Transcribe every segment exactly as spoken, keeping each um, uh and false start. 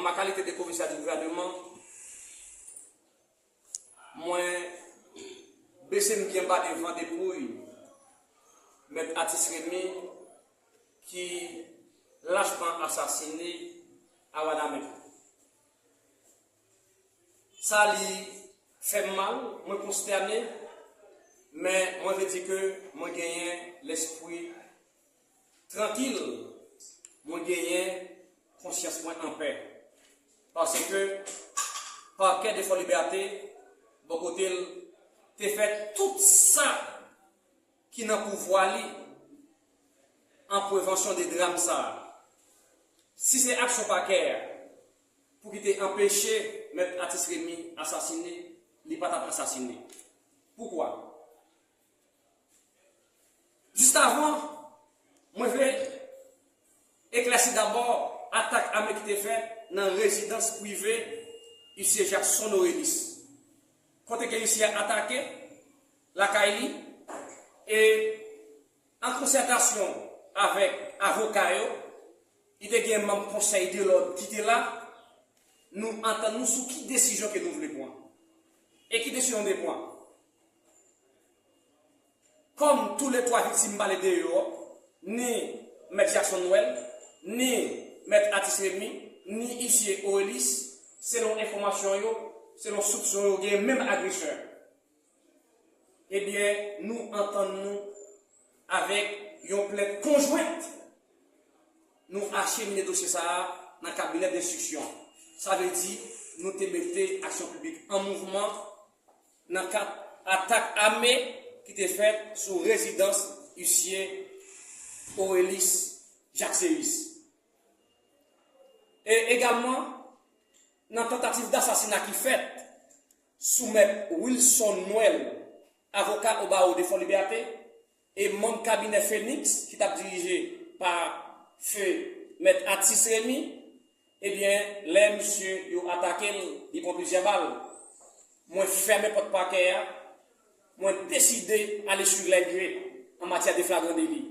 ma kalite de komisè di gouvèneman, mwen bese m byen ba devan depouy Mèt Atis Remy ki lachman asasine a Wanament. Sa li fè m mal, mwen konstène, men mwen vle di ke mwen genyen lespri trankil, mwen genyen konsyans mwen anpè. Paske Pakè de Fò Libète, bò kote l, te fè tout sa ki nan pouvwa li an prevansyon de dram sa a. Si se aksyon Pakè a pou ki te anpeche Mèt Atis Remy asasine, li pa t ap asasine. Poukwa? Jis avan, mwen vle eklèsi dabò atak ame ki te fèt nan rezidans prive Isye Jackson Orelis, kote ke Isye a atake lakay li, e an konsètasyon avèk avoka yo, li te gen manm konsèy de lòd ki te la, nou antann nou sou ki desizyon ke nou vle pran. E ki desizyon nou te pran? Kòm toulètwa viktim pale de yo, ni Mèt Jackson Noël, ni Mèt Atis Remy, ni Isye Orelis, selon enfòmasyon yo, selon soupson yo, gen menm agresè. Ebyen, nou antann nou avèk yon plent konjwent. Nou achemine dosye sa a nan kabinè denstriksyon. Sa vle di, nou te mete aksyon piblik an mouvman nan kad atak ame ki te fèt sou rezidans Isye Orelis Jacques Séus. E egalman, nan tantativ dasasina ki fèt sou Mèt Wilson Noël, avoka o bawo de Fò Libète, e manm kabinè Phoenix ki t ap dirije pa Feu Mèt Atis Remy, ebyen, lè misye yo atake l, li pran plizyè bal. Mwen fèmen pòt pakè a, mwen deside ale suiv les faits an matyè de flagran deli.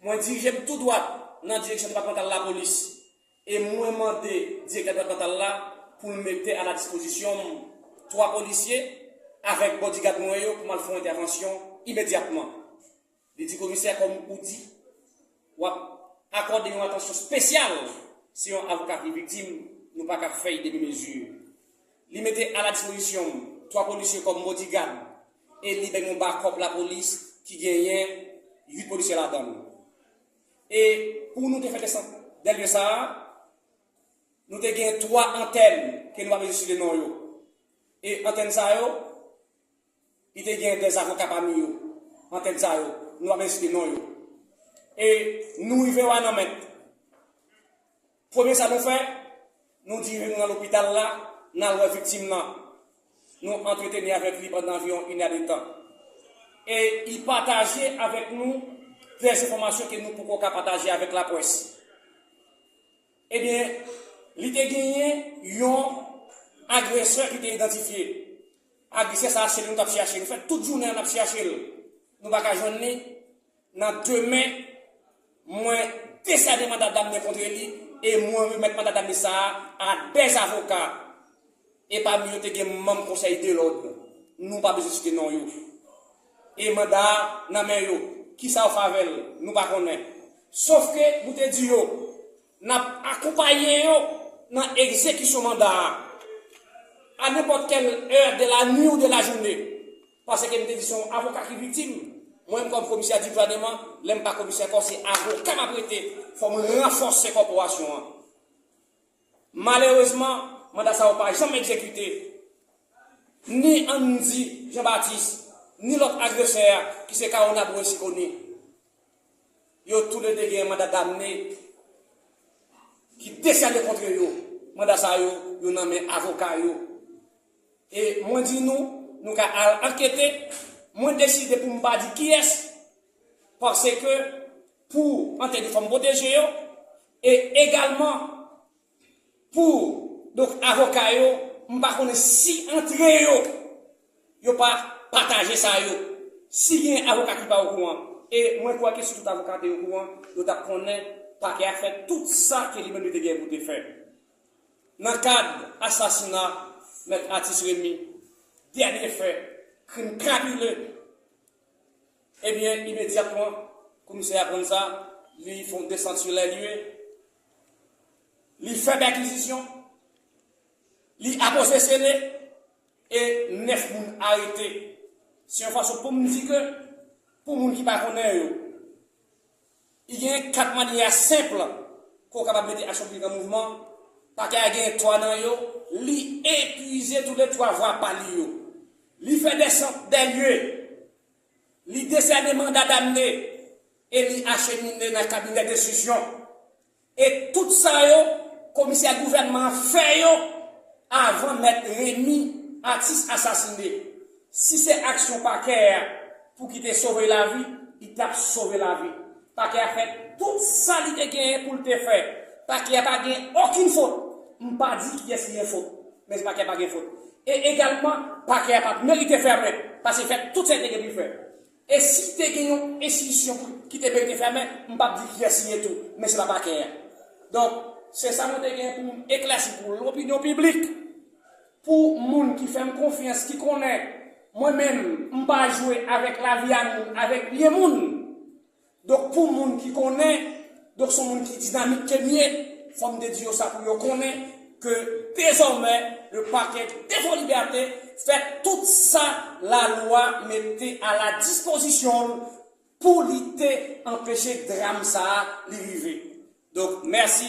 Mwen dirije m tou dwat nan direksyon depatmantal lapolis e mwen mande direktè depatmantal la pou l mete a la dispozisyon m twa polisye avèk bodigad mwen yo pou m al fè yon entèvansyon imedyatman. Li di, komisè, kòm ou di, w ap akòde yon atansyon espesyal si yon avoka ki viktim, nou pa ka fè y demi mezi. Li mete a la dispozisyon m twa polisye kòm bodigad e li bay yon bakòp lapolis ki genyen uit polisye ladan l. E pou nou te fè desant dèlye sa a, nou te gen twa antèn ke nou pa bezwen site non yo. E antèn sa yo, li te gen dè avoka pami yo. Antèn sa yo, nou pa bezwen site non yo. E nou rive Wanament. Premye sa nou fè, nou dirije nou nan lopital la, n al wè viktim nan. Nou antreteni avèk li pandan anviwon inèdtan. E li pataje avèk nou dè enfòmasyon ke nou poko ka pataje avèk laprès. Ebyen, li te genyen yon agresè ki te idantifye. Agresè sa a, se li nou t ap chache. Nou fè tout jounen an n ap chache l. Nou pa ka jwenn li. Nan demen, mwen desène manda damne kont li e mwen remèt manda damne sa a a dè avoka. E pami yo te gen manm konsèy de lòd. Nou pa bezwen site non yo. E manda a nan men yo. Kisa yo fè avè l, nou pa konnen. Sòf ke nou te di yo, n ap akonpaye yo nan egzekisyon manda a. A nenpòt kèl è de la nwi ou de la jounen. Paske m te di se yon avoka ki viktim. Mwen menm kòm komisè di gouvèneman, lè m pa komisè ankò, se avoka m ap rete, fò m ranfòse kòporasyon an. Malerezman, manda sa yo pa janm egzekite. Ni Andy Jean Baptiste, ni lòt agresè a, ki se Carona Brun Siconi. Yo toulede gen manda damne ki desène kont yo. Manda sa yo, yo nan men avoka yo. E mwen di nou, nou ka al ankete. Mwen deside pou m pa di kiyès, paske pou antèn yo fò m pwoteje yo. E egalman, pou, donk, avoka yo, m pa konnen si antre yo, yo pa pataje sa yo. Si gen avoka ki pa okouran, e mwen kwè ke si tout avoka te okouran, yo t ap konnen pakè a fè tout sa ke li menm li te gen pou te fè. Nan kad asasina Mèt Atis Remy, dènye fè, krim krapile, ebyen, imedyatman, komisè aprann sa, li fè yon desant sou lè lye, li fè pèkizisyon, li apoze sele, e nèf moun arete. Se yon fason pou m di ke, pou moun ki pa konnen yo, li gen kat manyè senp ke w kapab mete aksyon piblik an mouvman. Pakè a gen twa nan yo, li epuize tou le twa vwa pa li yo. Li fè desant dè lye, li desène manda damne e li achemine nan kabinè de ensistrisyon. E tout sa yo, komisè gouvènman an fè yo avan Mèt Remy Atis asasine. Si se aksyon pakè a pou ki te sove lavi, li t ap sove lavi. Pakè a fè tout sa li te genyen pou l te fè. Pakè a pa gen okenn fot. M pa di kiyès ki gen fot, men pakè a pa gen fot. E egalman, pakè a pa t merite fèmen, paske fè tout sa li te gen pou l fè. E si te gen yon enstitisyon ki te merite fèmen, m p ap di kiyès li ye tou, men se pa pakè a. Donk, se sa mwen te gen pou m eklèsi pou lopinyon piblik, pou moun ki fè m konfyans, ki konnen mwen menm, m pa jwe avèk lavi a moun, avèk byen moun. Donk, pou moun ki konnen, donk, se yon moun ki dinamik ke m ye, fò m te di yo sa pou yo konnen ke dezòmè, le pakè de Fo Libète fè tout sa lalwa mete a la dispozisyon l pou li te anpeche dram sa a li rive. Donk, mèsi.